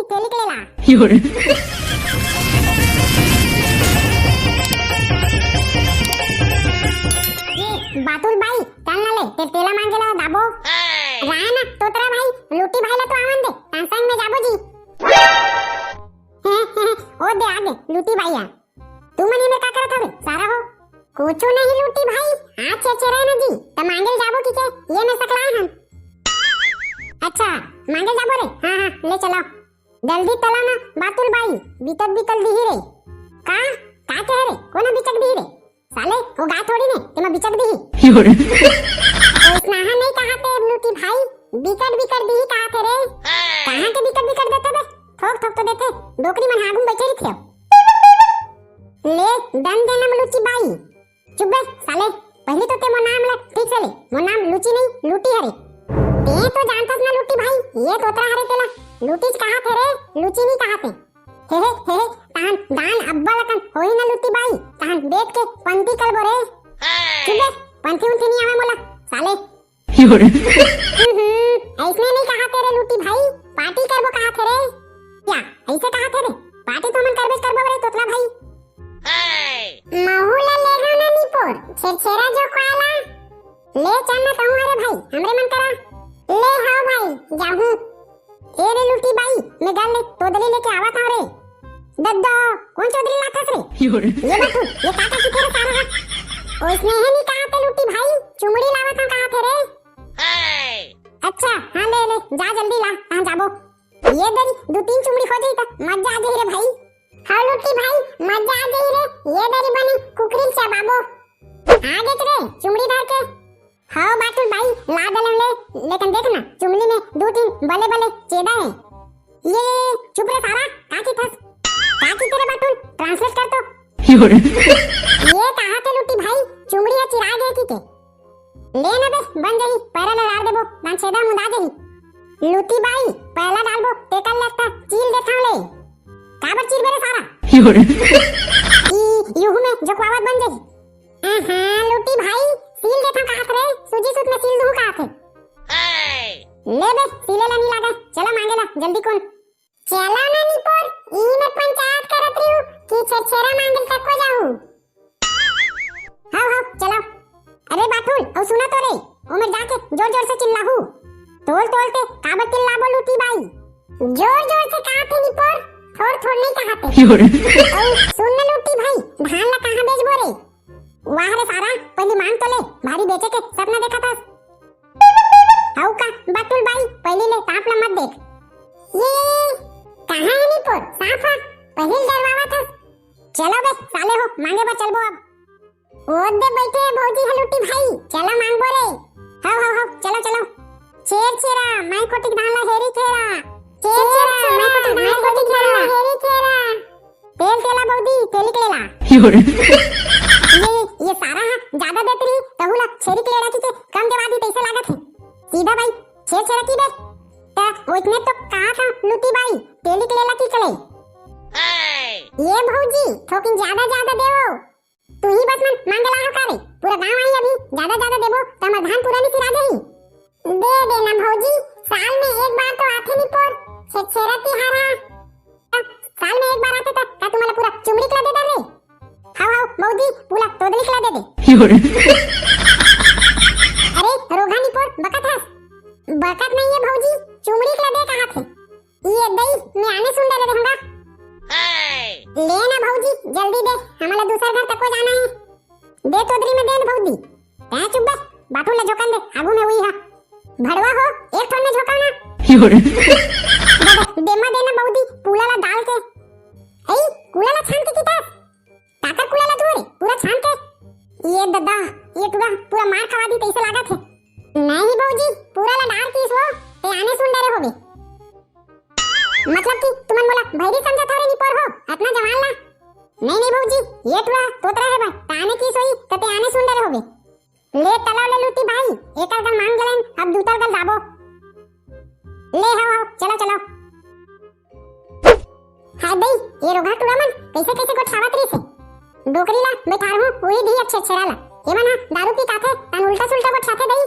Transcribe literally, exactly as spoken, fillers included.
तेली के लेला। ये बातुल बाई, चल ना ले, ते तेला मांगे ला जाबो। राय ना, तोतरा भाई, लूटी भाई ला तो आवन दे, तान संग में जाबो जी। ओ दे, आ दे, लूटी भाई आ। तू मन एमेर का करत हवे, सारा हो? कुछु नहीं लूटी भाई, आज छेरछेरा ना जी, त मांगे ल जाबो कहिके, ये में सकलाए हन। अच्छा, मांगे ल जाबो रे? हाँ, हाँ, ले चलो। जल्दी तला ना, बातुल बाई, बितत बितल दिही रे। का? का कहे रे? कोन बिचक दिही रे? साले, वो गाय थोड़ी ने, तेमा बिचक दिही। ओइसना नहीं कहा ते लूटी भाई, बिकट बिकट दिही कहा थे रे। कहाँ के बिकट बिकट देते बे? थोक थोक तो देते, डोकरी मन आगू में बैठे रहिथे। ले, दन देना लूटी बाई। चुप बे, साले, पहली तो ते मोर नाम ला ठीक से ले। मोर नाम लूची नहीं, लूटी हरे। ते तो जानथस ना लूटी भाई, ये तोतरा हरे तेला। लूटीच कहा थे रे, लूची नहीं कहा थे। हे हे, हे हे, तहन दान अब्बा लकन होई ना लूटी बाई, तहन बैठ के पंती करबो रे। चुप बे, पंती उंती नहीं आवे मोला, साले। हम्म, ऐसने नहीं कहा थे रे लूटी भाई, पार्टी करबो कहा थे रे। क्या, ऐसे कहा थे रे? पार्टी तो हमन करबे करबो रे तोतला भाई। महू ला लेगा ना निपोर, छेरछेरा जो काला। ले चल ना कहूँ, अरे भाई, हमरे मन करा। ले हाँ भाई, जाहूँ। ए रे लूटी बाई, मैं गल ले तोदली लेके आवत हूँ रे। दद्दा, कौन चौधरी लाथस रे? ये बटू, ये काका की तेरे सारा है। ओइसने हे नहीं कहा थे लूटी भाई, चुमड़ी लावत हूँ कहा थे रे। अच्छा, हाँ ले ले, जा जल्दी ला, कहाँ जाबो? ये दरी दो तीन चुमड़ी हो जाई त मजा आ जाई रे भाई। हाँ लूटी भाई, मजा आ जाई रे, ये दरी बनी कुकरी चबाबो। आ देख रे, चुमड़ी धर के। हाँ बाटुल भाई, ला दलन ले, लेकिन देख ना, चुमड़ी में दो तीन बले बले छेदा है। ये चुप रे सारा, का की थस? का की तेरे बाटुल, translate कर तो। ये कहा थे लूटी भाई, चुमड़ी है चिरा गए की के? ले ना बे, बन जाही, पैरा ला डाल देबो, दान छेदा मुंदा जाही। लूटी बाई, पहला डालबो, तेकर लगता चील देखाव ले। काबर चील बेरे सारा? ई यूहू में जो कुआवत बन जाही। आहा, लूटी भाई, सील देथा काहत रे, सूजी सूत में सील दूँ काहत हे। ले बे, सीले ला नी लागे, चला मांगे ला, जल्दी कोन। चला ना निपोर, ई में पंचायत करत रिहू कि छेरछेरा मांगे तक को जाहू। हाव, हाव, चलो। अरे बाटुल, अउ सुना तो रे, ओमेर जाके जोर जोर से चिल्लाहू। तोल तोल के काबर चिल्लाबो लूटी बाई? जोर जोर से कहा थे निपोर, थोड़ थोड़ नहीं कहा थे। अउ सुन ना लूटी भाई, धान ला कहाँ बेचबो रे? वाह रे सारा, पहली मांग तो ले, भारी बेचे के सपना देखा था। हाउ का, बाटुल बाई, पहली ले, ताप ला मत देख। ये, कहाँ है निपोर, साफ है, पहली डरवावा था। चलो बे, साले हो, मांगे बर चलबो अब। ओ दे बैठे भौजी हलूटी भाई, चला मांगबो रे। हाव, हाव, हाव, चलो, चलो। छेरछेरा, माई कोटिक धान ला हेरी खेरा। छेरछेरा, माई कोटिक धान ला हेरी खेरा। तेल तेला बौदी, तेली के लेला। ये, ये सारा हा ज्यादा देत रही, तहू ला छेरी के लेला की के कम देवा दी, तैसे लागत है। सीधा भाई, छेरछेरा की बे? त ओइसने तो कहा था लूटी बाई, तेली के लेला की चले। ये भौजी, थोकिन ज्यादा ज्यादा देवो। तू ही बस मन मांगे ला हो का रे? पूरा गांव आई अभी, ज्यादा ज्यादा देबो त हमर धान पूरा नी सिरा जाही। दे दे ना भौजी, साल में एक बार तो आथे निपोर, छेरछेरा तिहार हा। साल में एक बार आथे त का तुमला पूरा चुमड़ी के ला दे दे रे? हाव हाव भौजी, पूरा तोदली के ला दे दे। अरे रोगहा निपोर, बकत हस? बकत नहीं है भौजी, चुमड़ी के ला दे कहा थे। ये दई, मैं आने सुन डरे रहूंगा। ले ना भौजी, जल्दी दे, हमला दूसर घर तको जाना है। दे तोदरी में दे ना भौजी। तैं चुप बे, बाटुल ला झोकन दे, आगू में हुई हा। भड़वा हो, एक ठोन में झोंकाव ना। दे, दे, देमा दे ना भौजी, पूला ला डाल के। ए, कूला ला छान के कितास। काकर कूला ला धोए, पूरा छान के। ये ददा, ये टूरा पूरा मार खवा दी, तैसे लागत है। नहीं भौजी, पूरा ला डार कीस वो, ते आने सुन डरे होबे। मतलब कि तुमन मोला भैरी समझत हो रे निपोर हो, अतना जवान ला। नहीं, नहीं भौजी, ये टूरा तोतरा है बा, त आने कीस होई, त ते आने सुन डरे होबे। ले तलाव ले लूटी भाई, एक अलगल मांग गेलन, अब दूतर गल जाबो। ले हाव, हाव, चलो, चलो। हाय दई, ये रोगहा टूरा मन कैसे कैसे गोठियावत रहिसे। डोकरी ला बैठारहूं, उही दिही अब छेरछेरा ला। एमन हा दारू पी के आथे, तन उल्टा सुल्टा गोठियाथे दई।